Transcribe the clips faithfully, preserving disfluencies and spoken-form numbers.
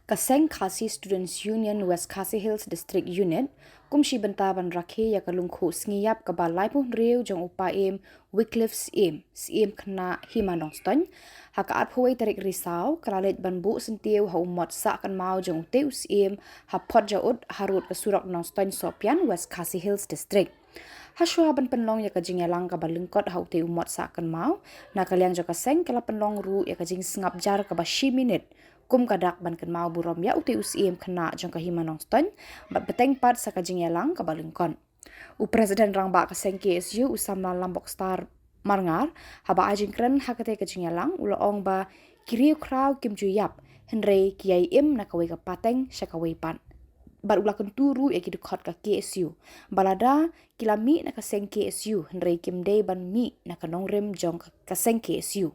Ka seng Khasi Students Union West Khasi Hills District Unit kum shi bynta ban rakhe ïa ka lyngkhuh sngi ïap kaba laiphew hynriew jong u Paiem Wycliffe Syiem, Syiem khynnah Hima Nongstoiñ, ha ka arphew wei tarik Risaw ka la leit ban buh syntiew ha u mot sah kynmaw jong utei u Syiem ha Photjaud, harud ka surok Nongstoiñ Sohpian, West Khasi Hills District. Hashwa ban pynlong ïa ka jingïalang kaba lyngkot ha utei u mot sah kynmaw, na ka liang jong ka seng ka la pynlong ruh ïa ka jingsngap jar kaba shi minit kum ka dak ban kynmaw burom ïa utei u Syiem khynnah jong ka Hima Nongstoiñ, bad bteng pat sa ka jingïalang kaba lyngkot. U President Rangbah ka seng K S U u Samla Lambokstar Marngar, haba ai jingkren ha katei ka jingïalang, u la ong ba ki riewkhraw kim ju ïap, hynrei ki ïai im na kawei ka pateng sha kawei pat. Bad u la kyntu ruh ïa ki dkhot ka K S U ba lada ki la mih na ka seng K S U, hynrei kim dei ban mih na ka nongrim jong ka, ka seng K S U.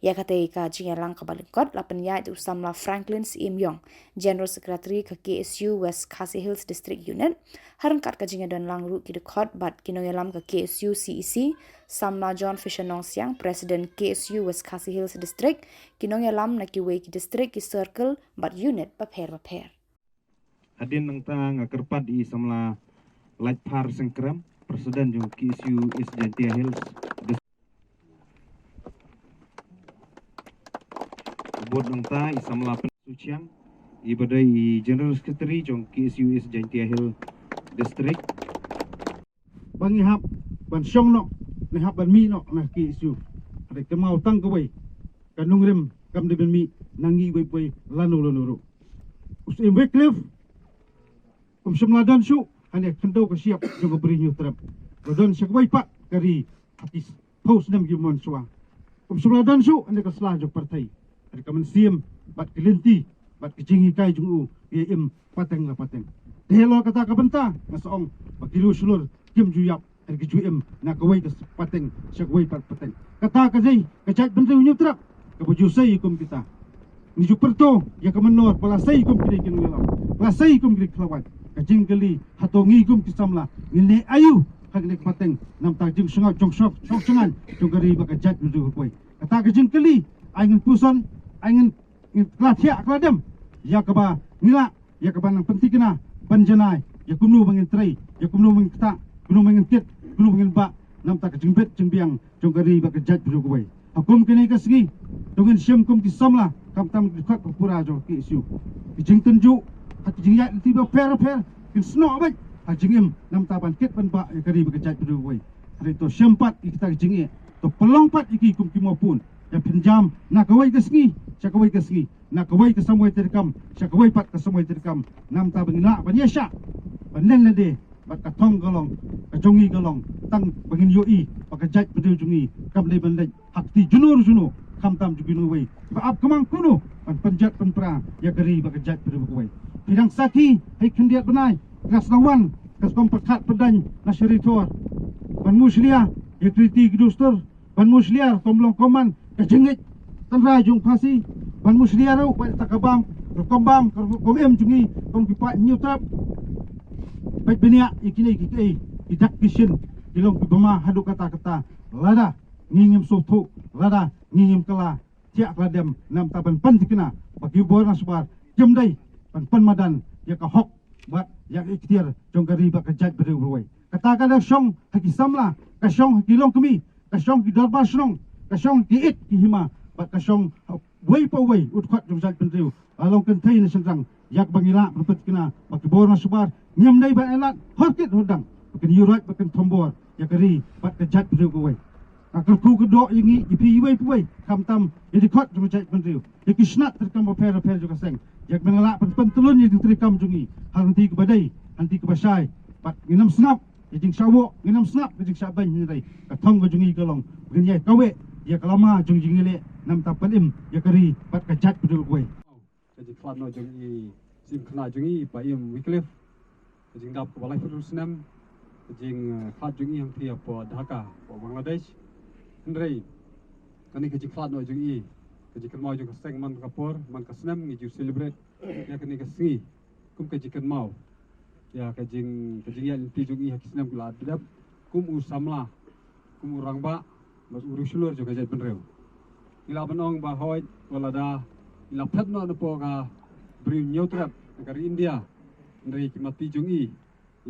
Ïa katei ka jingïalang kaba lyngkot la pynïaid da u Samla Franklin Syiem Ïong, General Secretary ka K S U West Khasi Hills District Unit, ha ryngkat ka jingïadonlang ruh ki dkhot bad ki nongïalam ka K S U C E C, Samla John Fisher Nongsiang, President K S U West Khasi Hills District, ki nongïalam na kiwei ki district, ki circle bad unit bapher bapher. Hadien nangta nga kyrpad ïa i Samla Laitphar Sengkram, President jong K S U East Jaintia Hills District. Bad nangta i Samla Pynsuchiang, i ba dei i General Secretary jong K S U East Jaintia Hills District. Ba ngi hap ban shong noh, ngi hap ban mih noh na K S U. Hynrei kynmaw tang kawei, ka nongrim kam dei ban mih na ngi uwei pa uwei lano lano ruh. U Syiem Wycliffe, um shym la don shuh hangne ha khyndew ka shyiap jong ka Bri Hynñiewtrep. La don sha kawei pat ka ri ha ki phew snem ki mon shuwa. Um shym la don shuh hangne ha ka sla jong ka pyrthei. Hynrei ka mynsiem bad ka lynti bad ka jinghikai jong u, ïa im pateng la pateng. Te halor kata ka bynta nga sa ong ba ki riew shlur kim ju ïap, hynrei ki ju im na kawei ka pateng sha kawei pat pateng. Kata ka dei ka jaitbynriew Hynñiewtrep kaba ju sei kum kita. Ngi ju pyrto ïa ka mynnor ba la sei kum ki dei ki nongïalam, ba la sei kum ki dei ki khlawait. Ka jingkylli, hato ngi kum ki samla ngin leh aïu ha kane ka pateng, namar ka jingsngewsynei jong shong, shong shngaiñ jong ka ri bad ka jaitbynriew kawei. Kata ka jingkylli ai ngin puson, ai ngin, ngin kylla thiah kylla dem ïa kaba ngi lah, ïa kaba nang pynthikna ban janai ïa kumno ba ngin trei, ïa kumno ba ngin ktah, kumno ba ngin kit, kumno ba ngin bah, namar ka jingbit jingbiang jong ka ri bad ka jaitbynriew kawei. Ha kum kane ka sngi, to ngin shim kum ki samla, khamtam ki dkhot ba pura jong ka K S U, ki jingtynjuh ha ki jingïaid lynti bapher bapher kin snoh beit ha jingim namar ban kit ban bah ïa ka ri bad ka jaitbynriew kawei. Hynrei to shim pat ïa kita ki jingeh, to pynlong pat ïa ki kum ki mawpud. Ïa pynjam na kawei ka sngi sha kawei ka sngi, na kawei ka samoi treikam sha kawei pat ka samoi treikam, namar ba ngin lah ban ïaishah ban len lade bad ka thong ka long, ka jong ngi ka long tang ba ngin ïohi ba ka jaitbynriew jong ngi kam dei ban leit ha kti juno juno, khamtam jong kino wei ba ap khmat kumno ban pynjot pynpra ïa ka ri bad ka jaitbynriew kawei. Phi dang sakhi ha ki khyndiat bnai ka sdang wan ka sdang pyrkhat pyndaiñ na shari thor ban mushlia ïa ki riti ki dustur, ban mushlia rukom long rukom man ka jingngeit tynrai jong Khasi, ban mushlia ruh ba kata ka bam, rukom bam, rukom im jong ngi kum ki paid Hynñiewtrep. Peit bniah ïa kine kiei kiei ki dak ki shin ki long kiba ma haduh katta katta. Lada ngi ngim sngewthuh, lada ngi ngim kylla thiah kylla dem namar ban pynthikna ba ki bor na shabar kim dei ban pynmadan ïa ka hok bad ïa ka ikhtiar jong ka ri bad ka jaitbynriew kawei. Kata ka dei shong ha ki samla, ka shong ha ki longkmie, ka shong ha ki dorbar shnong, ka shong ha ki ïit ki hima bad ka shong ha uwei pa uwei u dkhot jong ka jaitbynriew. La long kynthei ne shynrang, ïa kaba ngi lah ban pynthikna ba ki bor na shabar ngim dei ban ailad hor kit hor dang ba kin ïuhroit ba kin thombor ïa ka ri bad ka jaitbynriew kawei. Nga kyrkhu kyrdoh ïa ngi, ïa phi iwei pa iwei, khamtam ïa ki dkhot jong ka jaitbynriew, ïa ki shnat treikam bapher bapher jong ka seng, ïa kiba nga lah ban pyntylun ïa ki treikam jong ngi ha lynti kaba dei, ha lynti kaba shai. Bad ngin ym sngap ïa ka jingshah woh, ngin ym sngap ïa ka jingshah beiñ, hynrei ka thong ka jong ngi ka long ba ngin ïai kaweh ïa ka lama jong ka jingïaleh namar ban im ïa ka ri bad ka jaitbynriew kawei. Ka jingkhlad noh jong i Syiem khynnah jong i, i Paiem Wycliffe, ka jingdap kaba laiphew hynriew snem, ka jingkhlad jong i hangtei hapoh Dhaka, hapoh Bangladesh. Hynrei kane ka jingkhlad noh jong i, ka jingkynmaw jong ka seng man ka por man ka snem ngi ju celebrate ïa kane ka sngi kum ka jingkynmaw ïa ka jing, ka jingïaid lynti jong i ha ki snem ki la dep kum u samla, kum u rangbah bad u riewshlur jong ka jaitbynriew. Ngi lah ban ong ba hooid, wat lada ngi la phet noh napoh ka bri Hynñiewtrep na ka ri India, hynrei ki mati jong i,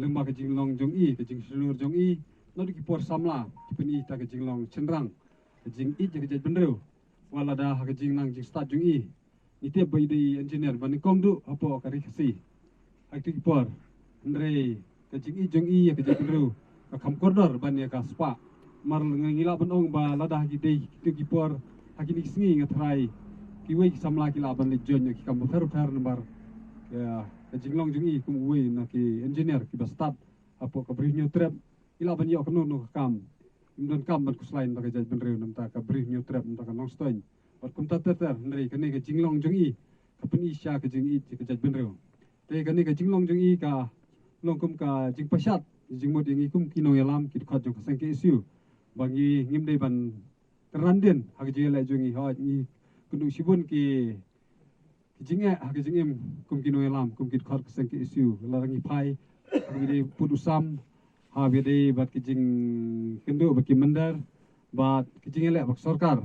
lyngba ka jinglong jong i, ka jingshlur jong i, naduh ki por samla ki pyni ïa ka jinglong shynrang, ka jingïeit ïa ka jaitbynriew. Wat lada ha ka jingnang jingstad jong i, ngi tip ba i dei engineer ba nyngkong duh hapoh ka ri Khasi ha kito ki por. Hynrei ka jingïeit jong i ïa ka jaitbynriew ka kham kordor ban ïa ka spah. Namar ngi lah ban ong ba lada ha ki dei kito ki por, ha kine ki sngi nga tharai kiwei ki samla ki lah ban leit join ïa ki kam bapher bapher namar ka jinglong jong i kum uwei na ki engineer kiba stad hapoh ka bri Hynñiewtrep. I lah ban ïoh kano kano ka kam, im don kam ban khuslai na ka jaitbynriew, na ka bynta ka bri Hynñiewtrep, na ka bynta ka Nongstoiñ, bad kumta ter ter. Hynrei kane ka jinglong jong i ka pyni sha ka jingïeit ïa ka jaitbynriew. Te kane ka jinglong jong i ka long kum ka jingpashat jingmut ïa ngi kum ki nongïalam, ki dkhot jong ka seng K S U, ba ngi ngim dei ban kyrdan ha ka jingïaleh jong ngi. Hooid, ngi kynduh shibun ki ki jingeh ha ka jingim kum ki nongïalam, kum ki dkhot ka seng K S U. Lada ngi phai ha kaba dei pud u sam, ha kaba dei bad ki jingkynduh bad ki mynder bad ki jingïaleh bad ka sorkar,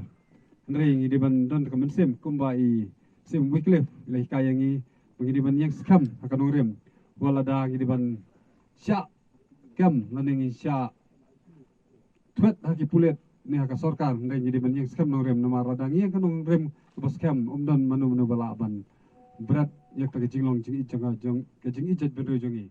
hynrei ngi dei ban don ka mynsiem kumba i Sim Wycliffe i la hikai ïa ngi, ba ngi dei ban ïeng skhem ha ka nongrim. Wat lada ngi dei ban shah kem lane ngi shah thwet ha ki pulit ne ha ka sorkar, hynrei ngi dei ban ïeng skhem nongrim, namar lada ngi ïeng ka nongrim kaba skhem, ym don mano mano ba lah ban bret ïa ka jinglong jingïeit jong, jong ka jingïeit jaitbynriew jong ngi.